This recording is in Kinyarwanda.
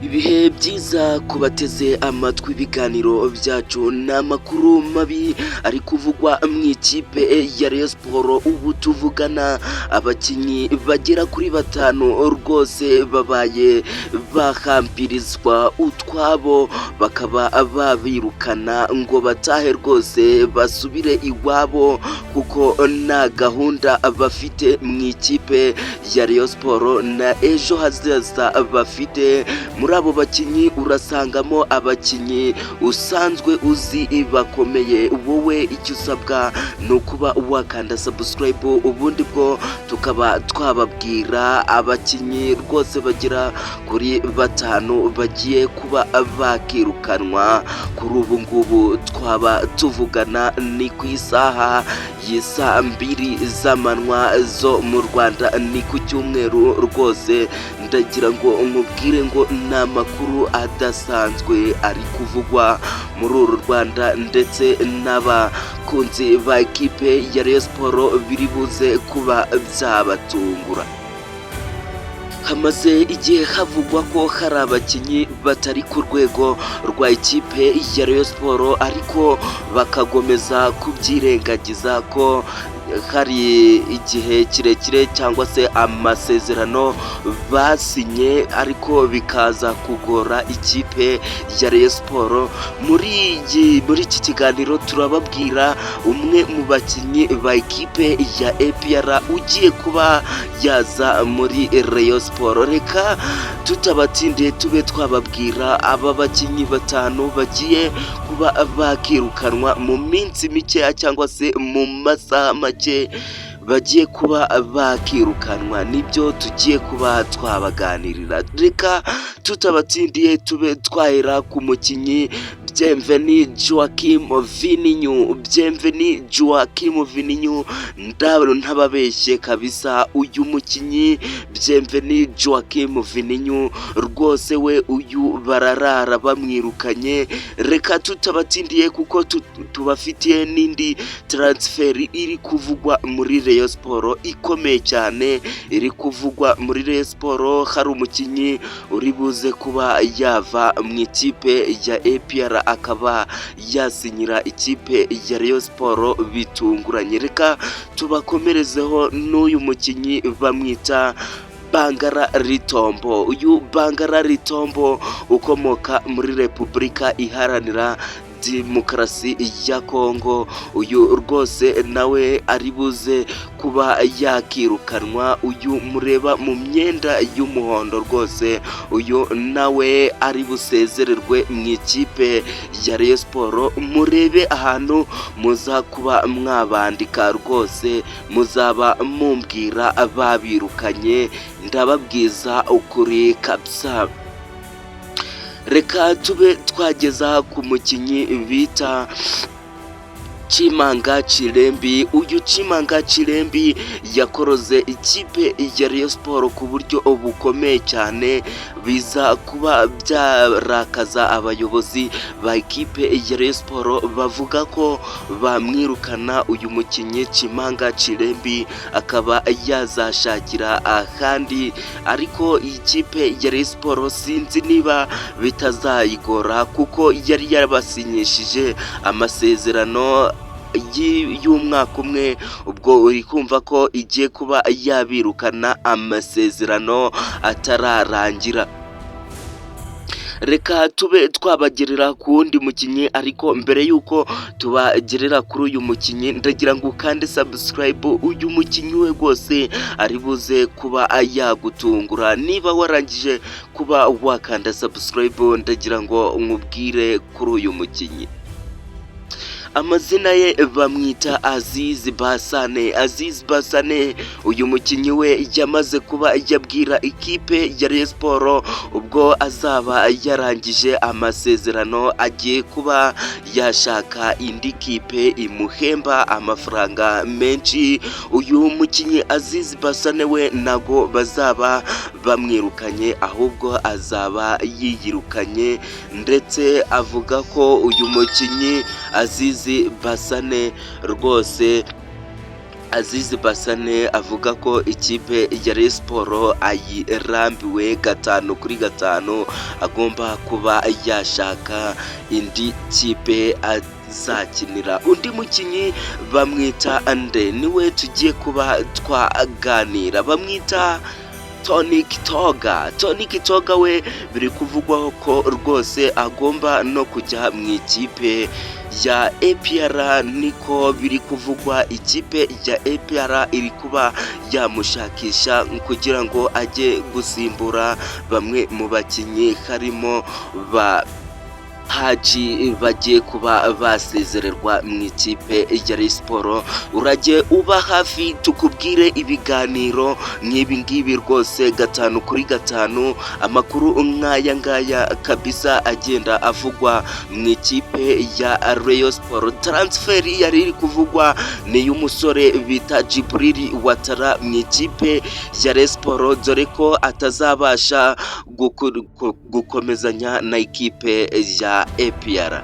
Ibihe byiza kubateze amatwi ibiganiro byacu. Ni amakuru mabi ari kuvugwa mu ikipe ya Rayon Sports. Ubu tuvugana, abakinnyi bagera kuri batanu rwose babaye bahambirizwa utwabo, bakaba babirukana ngo batahe rwose basubire iwabo, kuko nta gahunda bafite mu ikipe ya Rayon Sports na ejo hazaza bafite. Muri abo bakinnyi urasangamo abakinnyi usanzwe uzi bakomeye. Wowe icyo usabwa ni ukuba wakanda subscribe, ubundi bwo tukaba twababwira abakinnyi rwose bagera kuri batanu bagiye kuba bakirukanwa kuri ubu ngubu twaba tuvugana. Ni ku isaha y'isaa 2 z'amanywa zo mu Rwanda, ni ku cyumweru. Rwose ndagira ngo nkubwire ngo ni amakuru adasanzwe ari kuvugwa muri uru Rwanda, ndetse n'abakunzi ba ekipe ya Rayon Sports biri buze kuba byabatungura. Hamaze igihe havugwa ko hari abakinnyi batari ku rwego rwa ikipe ya Rayon Sports, ariko bakagomeza kubyirengagiza ko hari igihe kirekire cyangwa se amasezerano basinye, ariko bikaza kugora ikipe ya Rayon Sports. Muri iki kiganiro turababwira umwe mu bakinnyi ba ekipe ya APR ugiye kuba yaza muri Rayon Sports. Reka tutabatindiye tube twababwira aba bakinnyi batanu bagiye kuba bakirukanwa mu minsi mikeya cyangwa se mu masaha make bagiye kuba bakirukanwa. Nibyo tugiye kuba twabaganirira. Reka tutabatsindiye tube twahera ku mukinnyi Bienvenu Joachim Vininyu. Bienvenu Joachim Vininyu, ntababeshye kabisa, uyu mukinnyi Bienvenu Joachim Vininyu rwose we uyu bararara bamwirukanye. Reka tutabatsindiye, kuko tubafitiye n'indi transfer iri kuvugwa muri Rayon Sports ikomeye cyane iri kuvugwa muri Rayon Sports. Hari umukinnyi uri buze kuba yava mu ikipe ya APR akaba yasinyira ikipe ya Rayon Sports bitunguranye. Reka tubakomerezeho n'uyu mukinnyi bamwita Bangala Ritombo. Uyu Bangala Ritombo ukomoka muri Repubulika Iharanira Demokarasi ya Kongo, uyu rwose nawe ari buze kuba yakirukanwa. Uyu mureba mu myenda y'umuhondo rwose, uyu nawe ari busezererwe mu ikipe ya Rayon Sports. Murebe ahantu muza kuba mwabandika, rwose muzaba mumbwira babirukanye, ndababwiza ukuri kabisa. Reka tube twageza ku mukinnyi bita Chimanga Chirembi. Uyu Chimanga Chirembi yakoroze ikipe ya Rayon Sports ku buryo bukomeye cyane, biza kuba byarakaza abayobozi ba ekipe ya Rayon Sports, bavuga ko bamwirukana. Uyu mukinnyi Chimanga Chirembi akaba yazashakira ahandi, ariko iyi kipe ya Rayon Sports sinzi niba bitazayigora, kuko yari yabasinyishije amasezerano y'umwaka umwe. Ubwo uri kumva ko igiye kuba yabirukana amasezerano atararangira. Reka tube twabagerera ku wundi mukinnyi, ariko mbere y'uko tubagerera kuri uyu mukinnyi, ndagira ngo ukande subscribe. Uyu mukinnyi we rwose ari buze kuba yagutungura. Niba warangije kuba wakanda subscribe, ndagira ngo nkubwire kuri uyu mukinnyi. Amazina ye bamwita Aziz Basane. Aziz Basane, uyu mukinnyi we yamaze kuba yabwira ikipe ya Rayon Sports ubwo azaba yarangije amasezerano agiye kuba yashaka indi kipe imuhemba amafaranga menshi. Uyu mukinnyi Aziz Basane we ntago bazaba bamwirukanye, ahubwo azaba yiyirukanye. Ndetse avuga ko uyu mukinnyi Aziz Basane rwose Aziz Bassane avuga ko ikipe ya Rayon Sports ayirambiwe 5 kuri 5, agomba kuba yashaka indi kipe azakinira. Undi mukinnyi bamwita nde? Niwe tugiye kuba twaganira, bamwita Tony Kitoga. Tony Kitoga we biri kuvugwaho ko rwose agomba no kujya mu ikipe ya APR, niko biri kuvugwa. Ikipe ya APR iri kuba yamushakisha kugira ngo ajye gusimbura bamwe mu bakinnyi harimo ba Haji bagiye kuba basezererwa mu ikipe ya Rayon Sports. Urajye uba hafi tukubwire ibiganiro nk'ibi ngibi rwose 5 kuri 5, amakuru nk'aya ngaya kabisa agenda avugwa mu ikipe ya Rayon Sports. Transfer yari iri kuvugwa ni iy'umusore bita Djibril Ouattara mu ikipe ya Rayon Sports, dore ko atazabasha gukomezanya na ikipe ya APR.